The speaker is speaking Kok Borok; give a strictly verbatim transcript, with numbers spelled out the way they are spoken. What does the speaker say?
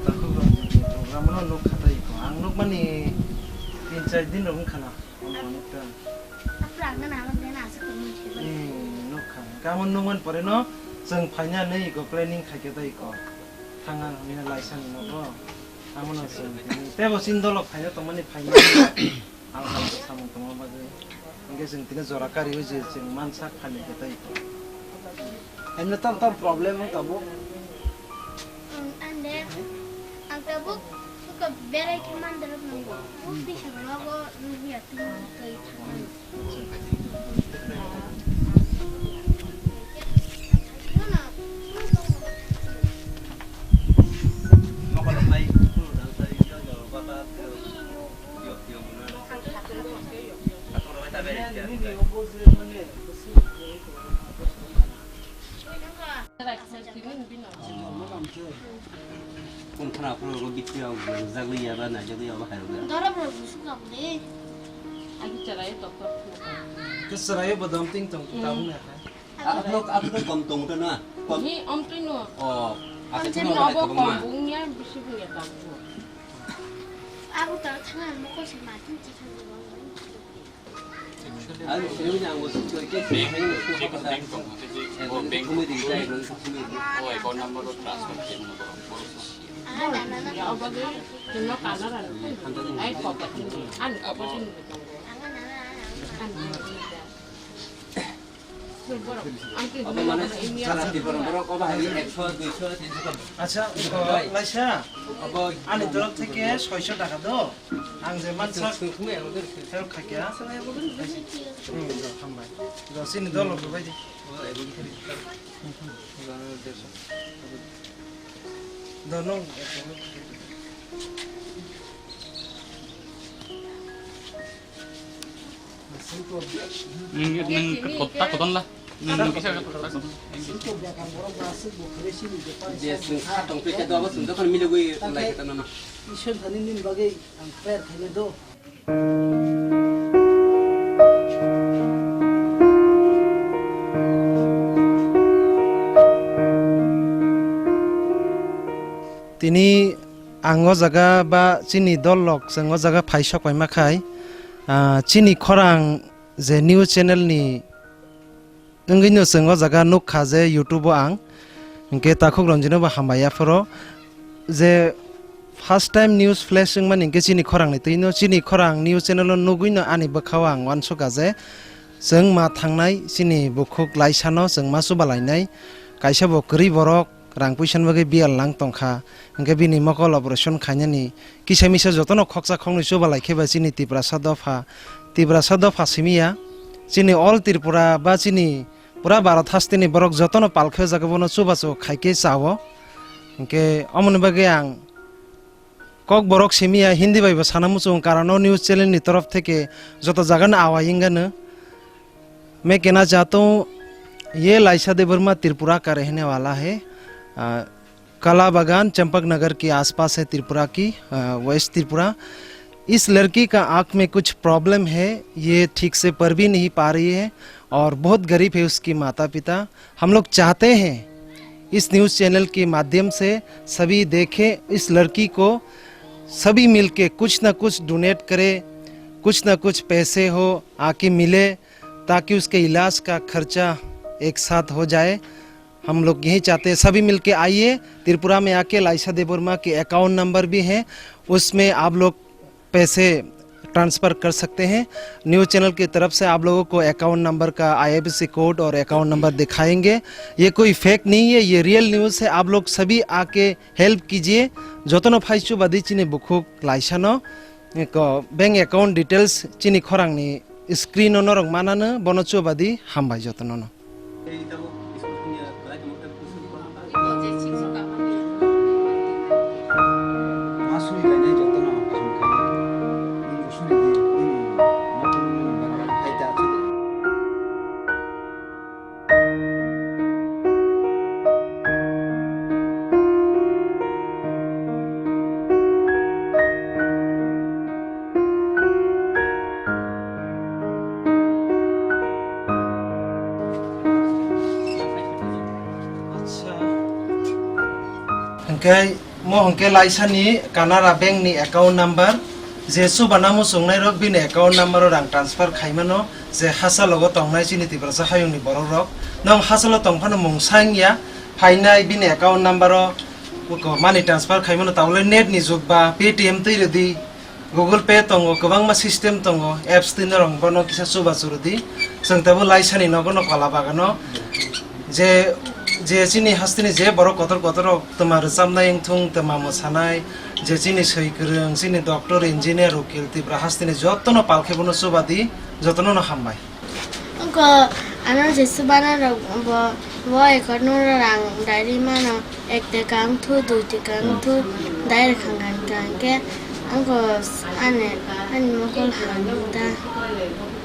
Takhuk rok ni program no nuk kha tei ko. Ang nuk mani tin char din rok wng kha na. Ang nuk ta. Apa ang na ang na asa ko mun se ba. Hmm, nuk kha. Kamu nuk man pore no, chwng phaina nei ko planning khai khe tei ko. Thang ang ni laisa ni nogo. Amo no chwng. Tebo sin dolok phaina tong mani phaina. Ang hai samung tongma bagwi. Hingke chwng tini jora kari o je chwng mansa khani khe tei. Emne tam tam problem wng tabuk. Ang, ang de, ang tabuk, suka berai khe mandar nang. Buk di sabra go, nang ya tu tei. Kum khana phuru ro bitti rok jagwi ya ba na jagwi ya ba hai rok ya. Dora bro busuk rok de. Agi charai tok tok. Ke charai bodom ting tong tabung ya hai. Akhno, akhno kom tong ta na? Kom. Ni om twi no. Oh, ase. Kom twi no, abo kom bung ya, bisi bung ya ta. Abu ta thang mo ko se ma tin chi thang bang. Ang sini ni ang wasu tu ke sini ni tu apa ta? Oh, bank. Sini ni tu. Oh, account number transfer ke mo. Ana na na. Ya, abo ge, tino kana ra. Ai ko pa tin. An ko pa tin. Ana na na. An. Obo mane sara Tripura borok obo hai ekso, duiso, tinso kam. Acha, laisa. Obo ani torop theke soiso taka do. Ang je mansa help khaikya. Hmm, do, hambai. Do, sini dol rok bai di. Do, nung. Nwng, nwng kotta koton la. Nwng, nwng kisa kotta koton. Je, chwng kha tong phe khe do, abo chwng jokhon milogwi lai khe tongno. Isor thani nini bagwi ang prayer khaina do. Tini ang o jaga ba chini dol rok chwng o jaga phai sok paima khai, ah, chini khorang je news channel ni wngwi no chwng o jaga nuk kha je YouTube o ang, hinkhe Takhuk Ranjit no bo hambai ya phoro je first time news flash wngmani hinkhe chini khorang ni twi no, chini khorang news channel o nugwi no ani bwkha o ang uansuk kha je chwng ma thangnai chini bukhuk laisa no chwng ma chuba lainai, kaisa bo kwrwi borok rang puisa ni bagwi biyal lang tongkha, hinkhe bini mokol operation khainani kisa misa jotono khoksa khoknwi chuba lai khe ba chini Tiprasa dopha, Tiprasa dopha simi ya, chini all Tripura ba chini pura Bharat hasteni borok jotono pal khe o jaga bono chubachu khai khe chao. Hinkhe omoni bagwi ang Kokborok simi ya, Hindi bai bo sana muchung, karon o news channel ni torof theke joto jaga no awai wngano. मैं कहना चाहता हूँ, ये लाइसा देबर्मा त्रिपुरा का रहने वाला है। आ, कला बागान, चंपक नगर के आसपास है त्रिपुरा की, आ, वेस्ट त्रिपुरा। इस लड़की का आँख में कुछ प्रॉब्लम है, ये ठीक से पढ़ भी नहीं पा रही है और बहुत गरीब है उसकी माता पिता। हम लोग चाहते हैं इस न्यूज़ चैनल के माध्यम से सभी देखें इस लड़की को, सभी मिलके कुछ ना कुछ डोनेट करें, कुछ ना कुछ पैसे हो आके मिले, ताकि उसके इलाज का खर्चा एक साथ हो जाए। हम लोग यही चाहते हैं, सभी मिलके आइए, त्रिपुरा में आके लाइसा देबर्मा के अकाउंट नंबर भी है, उसमें आप लोग पैसे ट्रांसफ़र कर सकते हैं। न्यूज़ चैनल की तरफ से आप लोगों को अकाउंट नंबर का आईएफएससी कोड और अकाउंट नंबर दिखाएंगे। ये कोई फेक नहीं है, ये रियल न्यूज़ है। आप लोग सभी आके हेल्प कीजिए। Jotono phai chuba di chini bukhuk laisano, ko bank account details chini khorangni screen o norok manano, bono chuba di, hambai jotonono. Acha. Hingke Mo hwnkhe Laisani Canara Bank ni account number, je chubanamo chwngnairok bini account number o rang transfer khaimano, je hachalogo tongnai chini Tiprasa hayungni borokrok. Nwng hachalo tongphano mung sangya, phainai bini account number o money transfer khaimano, tabole net ni jug ba Paytm twi rwdi, Google Pay tongo, kwbangma system tongo, apps twi norok bono kisa chuba churudi. Chwng tabuk Laisani nogo no kola bagano. Je, je chini hasteni je borok kotor kotor rok twma rwchapnai wngthung, twma mwsanai, je chini swi kwrwng, chini doctor, engineer, ukil, Tripura hasteni jotono palkhe bono chuba di, jotono no hambai. Wngkha ano je chubanai rok bo, bo account no rang dai ri mano, ek taka wngthu, dui taka wngthu, dai rwkha hwnkhe wngkha ani, ani mokol hamya ta.